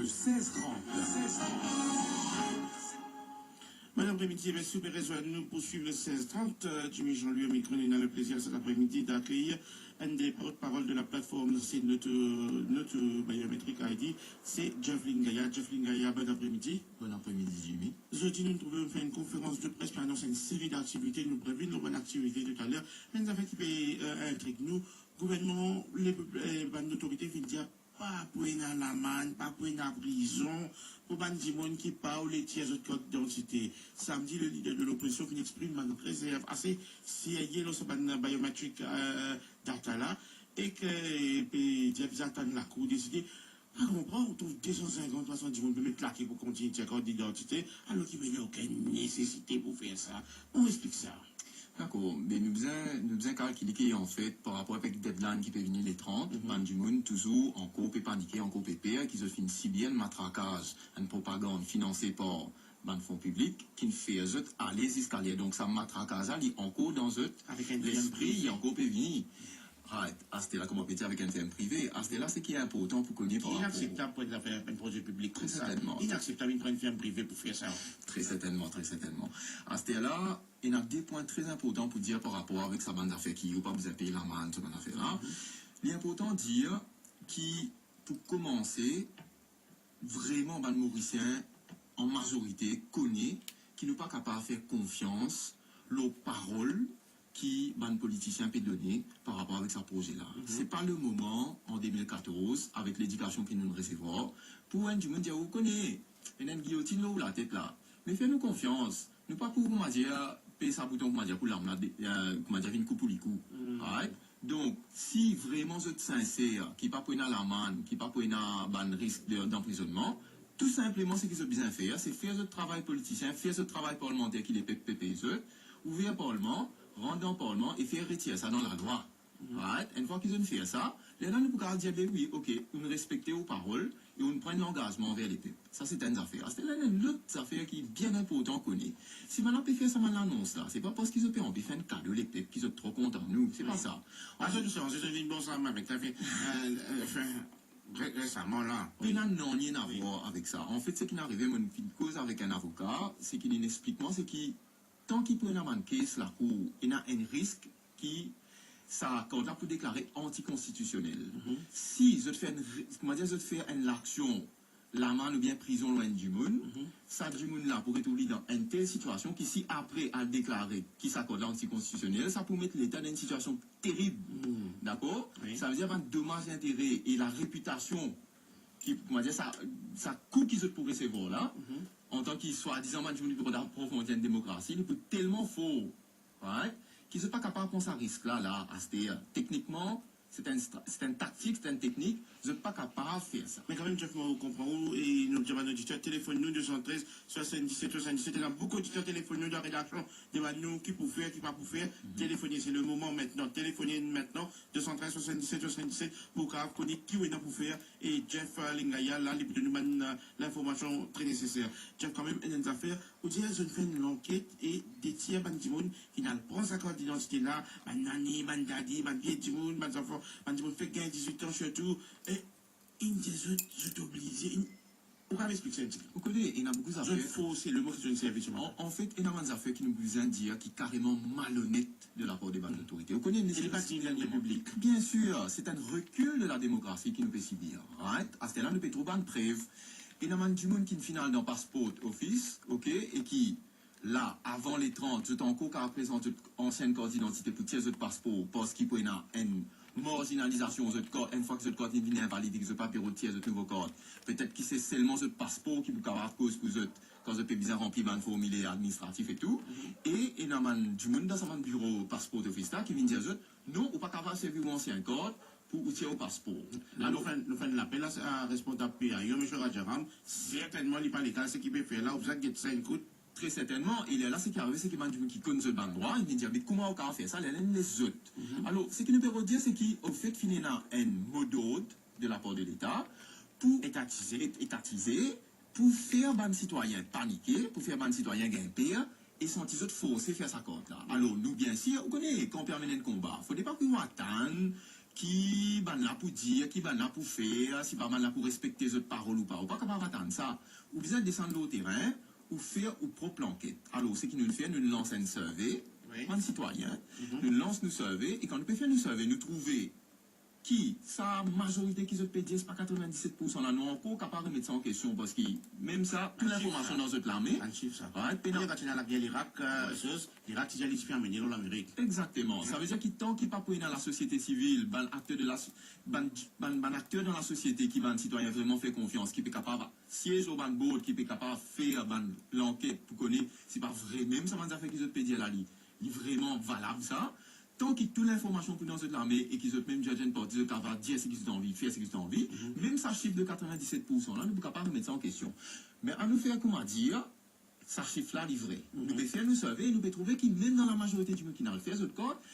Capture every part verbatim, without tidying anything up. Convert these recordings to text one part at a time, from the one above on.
Seize trente. Seize trente. Bon apremidi, e bien, si ou pe rezwenn nou pou swiv le seize trente, euh, Jimmy Jean-Louis au micro, nou ena le plezir cet après-midi d'accueillir un des porte-parole de la plateforme, c'est notre, notre biométrique I D, c'est Jeff Lingaya. Jeff Lingaya, bon apremidi. Bon apremidi, Jimmy. Zordi nou trouve nou fer enn konferans de pres pou anons enn seri d'aktivite, nou previnn nou bann aktivite totaler, me enn zafer ki pe, euh, intrig nou, gouvernman, le, euh, bann lotorite finn dir pa pou ena lamann, pa pou ena prizon pou bann dimoun ki pa oule tir zot kart didantite. Samdi, le lider de lopozision finn exprim bann rezerv ase serye lor sa bann biometric, euh, data la, e ki pe dir bizin atann lakour deside. Pa konpran, ou trouv de san sinkant, trwa san dimoun pe met lake pou kontign tir kart didantite, alor ki pena okenn nesesite pou fer sa. Kouma ou explik sa? Dakor, me nou bizin, nou bizin kalkile ki, anfet, par rapor avek deadline ki pe vini le trant, bann dimoun touzour ankor pe panike, ankor pe per, ki zot finn sibi enn matrakaz, enn propagann finanse par bann fon piblik, ki finn fer zot ale ziska ler. Donk, sa matrakaz la, li ankor dan zot lespri, li ankor pe vini. Right. Aster la, kouma pe dir, avek enn firm prive. Aster la, seki inportan pou kone par rapor... Inakseptab pou enn zafer, enn proze piblik koumsa. Tre sertennman. Inakseptab, enn firm prive pou fer sa. Tre sertennman, tre sertennman. Aster la, ena de pwin tre inportan pou dir par rapor avek sa bann zafer ki ou pa bizin pey lamann, sa bann zafer la. Li inportan dir ki, pou koumanse, vreman, bann Morisien, an mazorite, kone ki nou pa kapav fer konfians lor parol ki bann politisien pe done par rapor avek sa proze la. Se pa le moman, an de mil katorz, avek ledikasion ki nou resevwar, pou enn dimoun dir, ou kone, ena enn giyotinn lor ou latet la. Me fer nou konfians, nou pa pou, kouma dir, pey sa bouton, kouma dir, pou lam la, de, euh, kouma dir, vinn koup ou likou. Right? Donk, si vreman zot sinser, ki pa pou ena lamann, ki pa pou ena bann risk de, danprizonnman, tou sinpleman, seki zot bizin fer, se fer zot travay politisien, fer zot travay parlmanter ki lepep pe pey zot, ouver parlman, rant dan parlman e fer retir sa dan lalwa. Right? Enn fwa ki zot finn fer sa, lerla nou pou kapav dir, be wi, ok, ou'nn respekte ou parol e ou'nn pran enn langazman anver lepep. Sa se enn zafer. Aster la, ena enn lot zafer ki bien inportan kone. Si bann la pe fer sa bann lanons la, se pa parski zot pe anvi fer enn kado lepep ki zot tro kontan nou. Se pa sa. Aster, nou sanze, zot vinn bon sa mem avek sa, fer, euh, euh, fer re-, resaman la. Pena nanye a vwar avek sa. Anfet, seki finn arive, mo finn koz avek enn avoka, seki linn explik mwa, seki tan ki pou ena bann kes lakour, ena enn risk ki sa kart la pou deklare antikonstitisionel. Si zot fer enn ri-, kouma dir, zot fer enn laksion, lamann oubien prizon lor enn dimoun, sa dimoun la pou retrouv li dan enn tel sitiasion ki, si apre al deklare ki sa kart la antikonstitisionel, sa pou met Leta dan enn sitiasion terib. Dakor? Wi. Savedir bann domaz intere e larepitasion ki, kouma dir, sa, sa kou ki zot pou resevwar la, antan ki swadizan bann dimoun ki pou aprofondi enn demokrasi, li pou telman for, right, ki zot pa kapav pran sa risk la, la, aster. Teknikman, se enn stra-, se enn taktik, se enn teknik, zot pa kapav fer sa. Me kanmem, Jeff, mo konpran ou, e nou dir bann oditer, telefonn nou, de san trez, swasann-diset, swasann-diset. Ena boukou oditer telefonn nou dan redaksion, demann nou ki pou fer, ki pa pou fer. Telefone, se le moman aster. Telefone aster, de san trez, swasann-diset, swasann-diset, pou kapav kone ki ou ena pou fer. E Jeff, euh, Lingaya la, li pou donn nou bann, euh, linformasion tre neseser. Jeff, kanmem, enn zafer, ou dir zot finn fer enn lanket e detir bann dimoun ki finn al pran sa kart didantite la, bann nani, bann dadi, bann vie dimoun, bann zanfan, bann dimoun fek gagn dizwit an sirtou, e inn dir zot, zot oblize, inn, ou kapav explik sa enn tigit? Ou kone, ena boukou zafer. Zot forse, le mo ki zot inn servi, se mo. An, anfet, ena bann zafer ki nou bizin dir ki kareman malonet de lapar de bann lotorite. Ou kone, e li pa dign dan enn repiblik. Bien sir, se enn rekil de lademokrasi ki nou pe sibir, right? Aster la, nou pe trouv bann prev. Ena bann dimoun ki finn al dan Passport Office, ok, e ki la, avan le trant, zot ankor kapav prezant zot ansien kart didantite pou tir zot paspor, parski pou ena enn marzinalizasion zot kar, enn fwa ki zot kart inn vinn invalid e ki zot pa pe rod tir zot nouvo kart. Petet ki se selman zot paspor ki pou kapav koz pou zot, kan zot pe bizin ranpli bann formile administratif e tou. E ena bann dimoun dan sa bann biro Passport Office la ki vinn dir zot, non, ou pa kapav servi ou ansien kart pou ou tir ou paspor. Alor, nou fer enn, nou fer enn lapel a, a responsab P I O, Misie Rajaram, sertennman li pa legal seki pe fer la, ou bizin get sa enn kout. Tre sertennman, e lerla seki arive, seki bann dimoun ki konn zot bann drwa, inn dir, me kouma ou kapav fer sa, lerla inn les zot. Alor, seki nou pe rod dir, seki, anfet, finn ena enn modord de lapar de Leta pou etatize, et-, etatize, pou fer bann sitwayin panike, pou fer bann sitwayin gagn per e santi zot forse fer sa kart la. Alor, nou, bien sir, ou kone, kan ou pe al mennen enn konba, fode pa ki ou atann Ki bann la pou dir, ki bann la pou fer, si pa bann la pou respekte zot parol ou pa. Ou pa kapav atann sa. Ou bizin desann lor terin, ou fer ou prop lanket. Alor, seki nou fer, nou lans enn survey, wi, bann sitwayin. Mhm. Nou lans nou survey, e kan nou pe fer nou survey, nou trouve ki sa mazorite ki zot pe dir, se pa katrevin-diset poursan la, nou ankor kapav remet sa an kestion, parski mem sa, tou linformasion dan zot lame. Bann sif sa. Wi, pena. Kan ti ena lager Irak, euh, wi, soz, Irak ti dir li ti pe amene lor Lamerik. Exactement. Sa vedir ki tan ki pa pou ena lasosiete sivil, bann akter de la, bann, bann, bann akter dan lasosiete ki bann sitwayin vreman fer konfians, ki pe kapav siez lor bann board, ki pe kapav fer bann lanket pou kone si pa vre mem sa bann zafer ki zot pe dir la, li, li vreman valab sa. Tan ki tou linformasion pou dan zot lame e ki zot mem judge and party, zot kapav dir seki zot anvi, fer seki zot anvi, mhm, mem sa sif de katrevin-diset poursan la, nou pou kapav remet sa an kestion. Me anou fer kouma dir, sa sif la, li vre. Mhm. Nou pe fer nou survey, nou pe trouve ki mem dan lamazorite dimoun ki'nn al fer zot kart,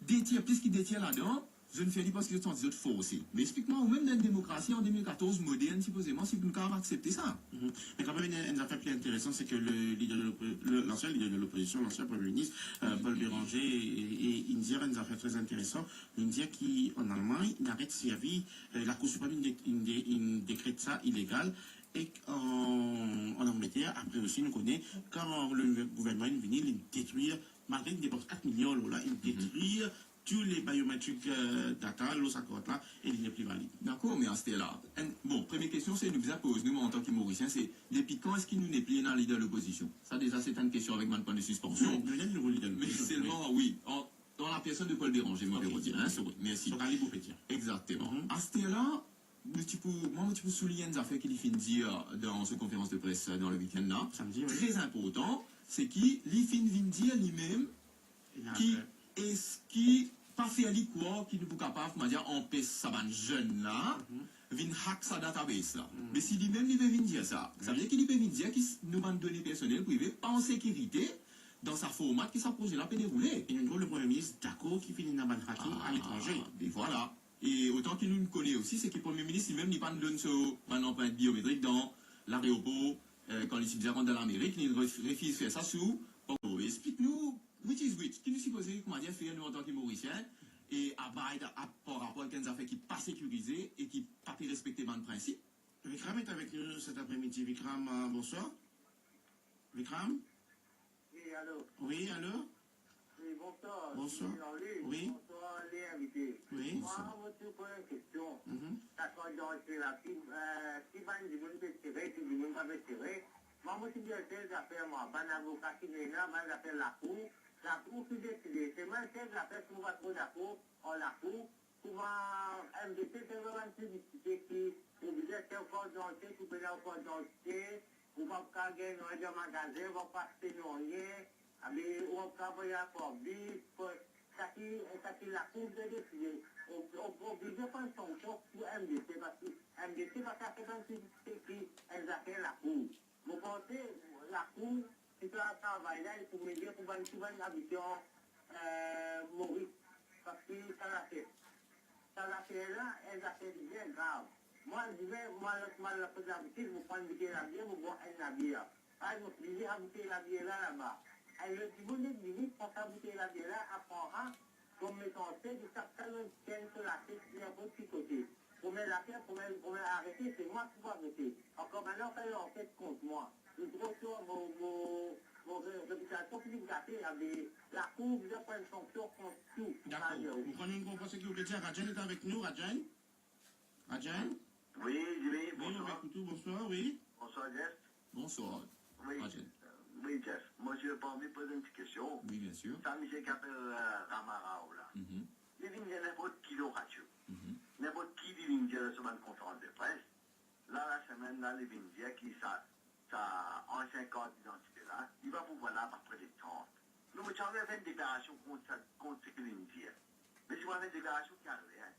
de tir, plis ki de tir ladan, zot inn fer li parski zot santi zot forse. Me explik mwa, ou mem dan enn demokrasi an de mil katorz modern, sipozeman, si nou kapav aksepte sa. Mhm. Me kanmem, enn, enn zafer pli interesan, se ki le lider de lopo-, le, lansien lider de lopozision, lansien premie minis, euh, Paul Bérenger, e, e, inn dir enn zafer tre interesan. Inn dir ki an Almagn, inn aret servi, euh, Lakour Siprem inn de-, inn de-, inn dekret sa ilegal, e an, an Angleter, apre osi, nou kone, kan le gouvernman inn vini, li detrir, malgre li depans kat miliar dolar, li detrir tou le biometric, euh, data lor sa kart la, e li nepli valid. Dakor, me aster la, enn, bon, premie kestion, se nou bizin poz nou, mwa, antan ki Morisien, se depi kan eski nou nepli ena lider lopozision? Sa deza, se enn kestion avek bann pwin de sispansion. Non, nou ena enn nouvo lider lopozision, wi. Me selman, wi, an, dan la personn de Paul Bérenger, mo pe dir, hein, se vre. Mersi. So Kalib, ou pe dir. Exactement. Mhm. Aster la, nou ti pou, mwa, mo ti pou soulign enn zafer ki li finn dir dan so konferans de pres, euh, dan le weekend la. Samdi, wi. Tre inportan, se ki li finn vinn dir limem ki eski pa fer li krwar ki nou pou kapav, kouma dir, anpes sa bann zenn la vinn hack sa database la. Mhm. Me si limem li pe vinn dir sa, sa vedir ki li pe vinn dir ki s-, nou bann done personel prive pa an sekirite dan sa format ki sa proze la pe deroule. E nou trouv le Premie Minis dakor ki finn ena bann hacking aletranze. Ah, be vwala. E otan ki nou kone osi, se ki Premie Minis limem, li pa'nn donn so bann lanprint biometrik dan laeropor, eh, kan li ti bizin rant dan Lamerik, li ref-, refiz fer sa sou. Bon, explik nou, which is which, ki nou sipoze, kouma dir, fer nou antan ki Morisien, e abide a, par rapor avek enn zafer ki pa sekirize e ki pa pe respekte bann prinsip. Vikram est avec nous cet après-midi. Vikram, euh, bonsoir. Vikram? Wi, alo. Wi, alo. Wi, bonswar. Bonswar. Wi. Bonswar, le invite. Wi. Mwa, mo ti pou poz enn kestion. Mhm. Sa kart didantite la, si, eh, si bann dimoun pe tire, si dimoun pa pe tire, mwa, mo ti bizin sel zafer, mwa, bann avoka ki ena, bann zafer lakour, lakour ki deside. Selman sel zafer ki mo pa tro dakor ar lakour, kouma M D C fer bann piblisite ki oblize aste ou kart didantite, ki pena ou kart didantite, ou pa pou kapav gagn nanye dan magazin, ou pa pou aste nanye, abe ou pa pou kapav voyaz par bis, par, sa ki, sa ki lakour pe deside. Ou, ou, ou oblize pran sanksion pou M D C, parski M D C pa kapav fer bann piblisite ki enn zafer lakour. Mo panse lakour ki sa travay la, li pou mele pou bann, tou bann abitan, eh, Moris, parski sa zafer, sa zafer la, enn zafer bien grav. Mwa, dime, mwa, mwa, lapoz labitir, mo pran boutey labier, mo bwar enn labier. Ala, mo fini a boutey labier la, laba. Enn lot dimoun, li vini, pran sa boutey labier la, apran, a, Kouma mesanste, li tap sa, li enn so latet, li enn so ti kote. Kouma latet, kouma, kouma arete, se mwa ki pou arete. Ankor bann-la fer lanket kont mwa. Li tro sir mo, mo, mo re-, repitasion fini gate, abe lakour bizin pran sanksion kont tou. Dakor. Mo konn, mo konpran seki ou pe dir. Rajan est avec nous, Rajan? Rajan? Wi, wi, wi, bonswar. Wi, nou ekout ou, bonswar, wi. Bonswar, Jeff. Bonswar, Rajan. Wi, Jeff. Mo ti pe anvi poz enn ti kestion. Wi, bien sir. Sa misie ki apel, eh, Rama Rao la. Mhm. Li vinn dir ninport ki lor radio. Mhm. Ninport ki li vinn dir dan so bann konferans de pres. La, lasemenn la, li vinn dir ki sa, sa ansien kart didantite la, li pa pou valab apre le trant. Nou, mo ti anvi fer enn deklarasion kont sa, kont seki li vinn dir. Me si mo fer enn deklarasion ki arive, hein.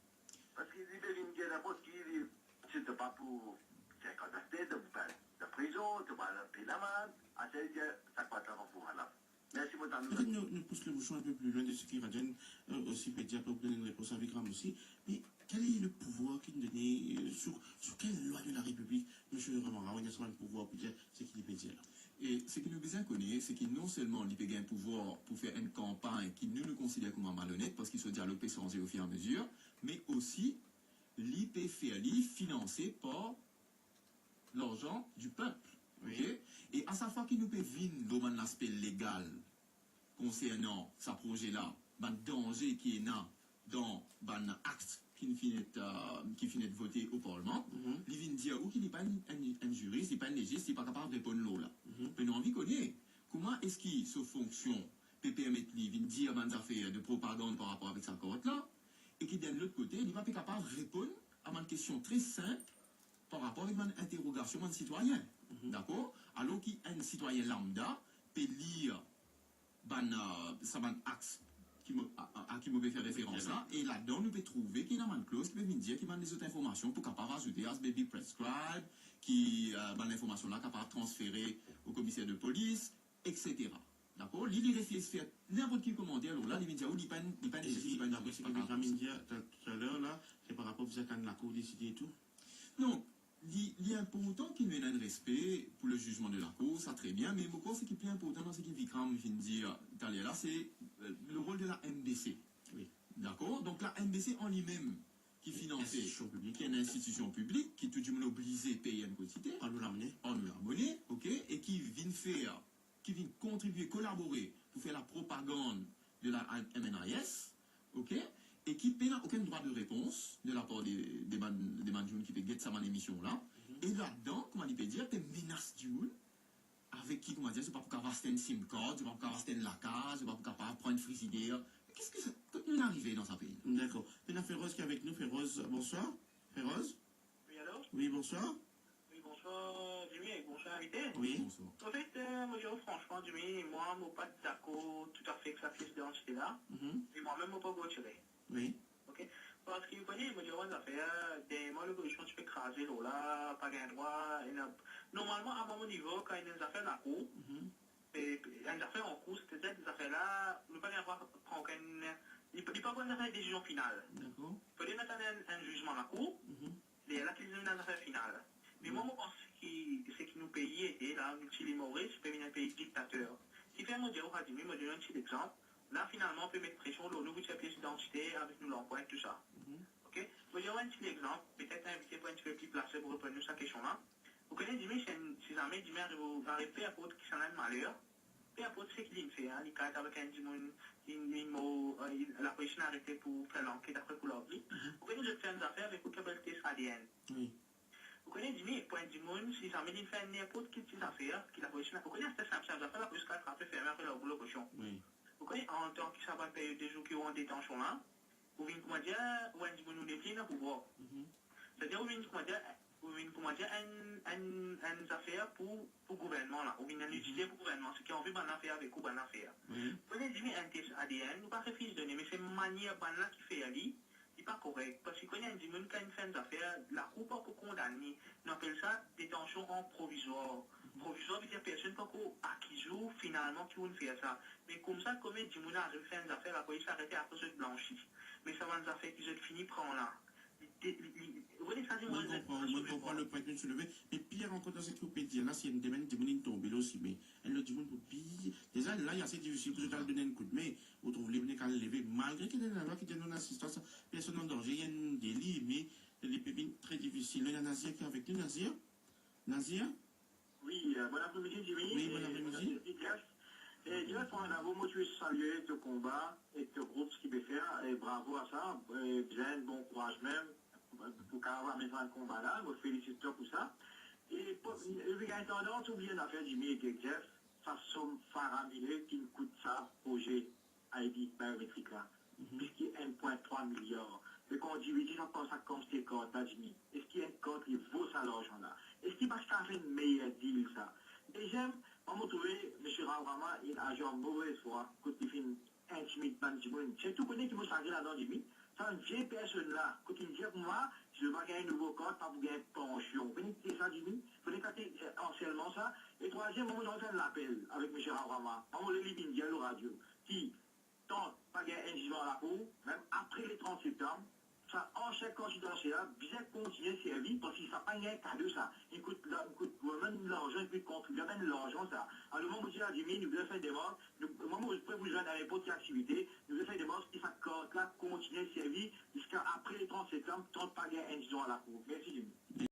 Parski li pe vinn dir ninport ki, li, si to pa pou sink an date, to pou al dan prizon, to pou al pey lamand, aster li dir sa kart la pa pou valab. Mersi, mo tann. Peut-être nous, nous pousse le bouchon un peu plus loin de ce que Rajan, euh, aussi peut dire, pour donner une réponse à Vikram aussi. Mais quel est le pouvoir qui est donné, euh, sous, sous quelle loi de la République, monsieur Vreman, Raoul, li ena sa bann pouvwar pou dir seki li pe dir la. E seki nou bizin kone, seki non selman li pe gagn pouvwar pou fer enn kanpagn ki nou, nou konsider kouma malonet, parski so dialog pe sanze ofiramezir, me osi li pe fer li finanse par larzan di pep, wi, oke? E a sak fwa ki nou pe vinn lor bann laspe legal konsernan sa proze la, bann danze ki ena dan bann aks ki finn et, eh, ki finn et vote o Parlman, mhm, li vinn dir ou ki li pa enn, enn, enn ziris, li pa enn lezis, li pa kapav reponn lor la. Mhm. Me nou anvi kone, kouma eski so fonksion pe permet li vinn dir bann zafer de propagann par rapor avek sa kart la, e ki, de lot kote, li pa pe kapav reponn a bann kestion tre sinp par rapor avek bann interogasion bann sitwayin. Mhm. Dakor? Alor ki enn sitwayin lambda pe lir bann, eh, sa bann aks ki mo, a, a, a ki mo pe fer referans la, e ladan nou pe trouve ki ena bann kloz ki pe vinn dir ki bann lezot informasion pou kapav azoute as be prescribed, ki, eh, bann linformasion la kapav transfere o komiser de polis, et cetera. Dakor? Li, li refiz fer ninport ki komanter lor la, li vinn dir ou li pa enn, li pa enn lezis, li pa enn, li pa kapav. Vinn dir ta-, taler la, se par rapor a sa ki lakour deside e tou? Non, li, li inportan ki nou ena enn respe pou le zizman de lakour, sa tre bien, me mo krwar seki pli inportan dan seki Vikram finn dir taler la, se, eh, le rol de la M D C. Wi. Dakor? Donk la M D C an limem ki finanse, enn institision piblik, ki enn institision piblik, ki tou dimoun oblize pey enn kantite. An nou lamone. An nou lamone, oke, e ki vinn fer, ki vinn kontribie, kolabore pou fer lapropagann de la M N I S, oke, e ki pena okenn drwa de repons de lapar de, de bann, de bann dimoun ki pe get sa bann emision la. Mhm. E ladan, kouma li pe dir, pe menas dimoun, avek ki, kouma dir, zot pa pou kapav aste enn sim card, zot pa pou kapav aste enn lakaz, zot pa pou kapav pran enn frizider. Ki, ki sa, kot nou arive dan sa pei? Dakor. Ena Feroz ki avek nou. Feroz, bonswar. Feroz? Wi, alo? Wi, bonswar. Wi, bonswar, Jimmy, e bonswar, invite. Wi. Bonswar. Anfet, eh, mo dir ou fransman, Jimmy, mwa, mo pa dakor toutafe ek sa pies didantite la. Mhm. E mwa mem, mo pa pou retire. Wi. Oke? Parski, ou kone, mo dir ou enn zafer, derniereman, lopozision ti pe kraze lor la, pa gagn drwa, ena, normalman, a mo nivo, kan ena enn zafer lakour, mhm, e, enn zafer ankour, setadir zafer la, nou pa gagn drwa pran okenn, li, li pa pou enn zafer desizion final. Dakor. Fode nou atann enn, enn zizman lakour, mhm, lerla ki li vinn enn zafer final. Me mwa, mo panse ki seki nou pei ete la, nou ti Lil Moris, pe vinn enn pei diktater. Kifer mo dir ou sa, Jimmy, mo donn enn ti lexanp. La, finalman, pe met presion lor nou pou tir pies didantite avek nou lanprint, tou sa. Mhm. Oke? Mo dir ou enn ti lexanp, petet invite pou enn tipe pli plase pou reponn nou sa kestion la. Ou kone, Jimmy, si enn, si zame Jimmy ariv, ariv pe inport kisannla enn maler, pe inport seki linn fer, li kaz avek enn dimoun, li, li mor, eh, lapolis inn arete pou fer lanket apre pou larg li. Mhm. Ou kone, zot fer enn zafer avek ou ki apel tes A D N. Wi. Ou kone, Jimmy, pou enn dimoun, si zame linn fer ninport ki ti zafer, ki lapolis inn, ou kone, aster sinp, sinp zafer, lapolis kapav trap li, ferme, apre larg ou lor kosion. Wi. Ou kone, antan ki sa bann period de zour ki ou an detansion la, ou vinn, kouma dir, ou enn dimoun ou nepli ena pouvwar. Mhm. Setadir ou vinn, kouma dir, ou vinn, kouma dir, enn, enn, enn zafer pou, pou gouvernman la, ou vinn enn, mhm, itil pou gouvernman, seki anvi bann la fer avek ou, bann la fer. Wi. Ou kone, Jimmy, enn tes A D N, nou pa refiz done, me se manier bann la ki fer li, li pa korek, parski kan enn dimoun, kan li fer enn zafer, lakour pa pou kondann li. Nou apel sa detansion an provizwar. Provizwar vedir personn pa pou akiz ou finalman ki ou'nn fer sa. Me koumsa, kan enn dimoun ariv fer enn zafer, lapolis arete, apre zot blansi. Me sa bann zafer ki zot fini pran la, li de-, li, li, ou kone sa, mo konpran, mo konpran lepwin ki ou souleve, me pir ankor dan seki ou pe dir la, si enn demin dimoun inn tonbe lor sime, enn lot dimoun pou pir. Deza, la, li ase difisil pou zot al donn enn koudme, ou trouv li, li kapav leve, malgre ki ena lalwa ki dir nou asistans personn an danze, li enn deli, me li pe vinn tre difisil. Nou ena Nazir ki avek nou. Nazir? Nazir? Wi, eh, bon apremidi, Jimmy. Wi, bon apremidi. Eh, Jeff, eh, Jeff, an avo, mo ti pe salie to konba ek to group, seki pe fer, e bravo a sa, eh, bizin bon kouraz mem, pou kapav amenn sa konba la, mo felisit twa pou sa. E pou, e, gagn tandans oubliye enn zafer, Jimmy ek Jeff, sa som faramile ki kout sa proze I D biometrik la, mhm, plis ki enn pwin trwa miliar. Me kan ou dir, sa pran sa kom se kart la, Jimmy, eski enn kart li vo sa larzan la? Eski pa ti kapav fer enn meyer deal sa? Deziem, mwa, mo trouve misie Ram Rama inn azir an move fwa kot li finn intimid bann dimoun. Sirtou kone ki mo sage ladan, Jimmy, sa bann vie personn la, kot inn dir kouma, si zot pa gagn nouvo kart, pa pou gagn pansion. Ou kone ki sa, Jimmy? Ou kone ki, eh, arselman sa? E trwaziem, mwa, mo ti anvi fer enn lapel avek misie Ram Rama. Mwa, mo le li vinn dir lor radio ki, tan pa gagn enn zizman lakour, mem apre le trant septam, sa ansien kandida la bizin kontigne servi, parski sa pa enn kado sa. Li kout la, kout, mem larzan, kout kontribiab, mem larzan sa. Alor, mwa, mo dir a Jimmy, nou bizin fer demars, nou, mwa, mo pre pou zwenn a ninport ki aktivite, nou bizin fer demars ki sa kart la kontigne servi ziska apre le trant septam, tan pa gagn enn insidan a lakour. Mersi, Jimmy.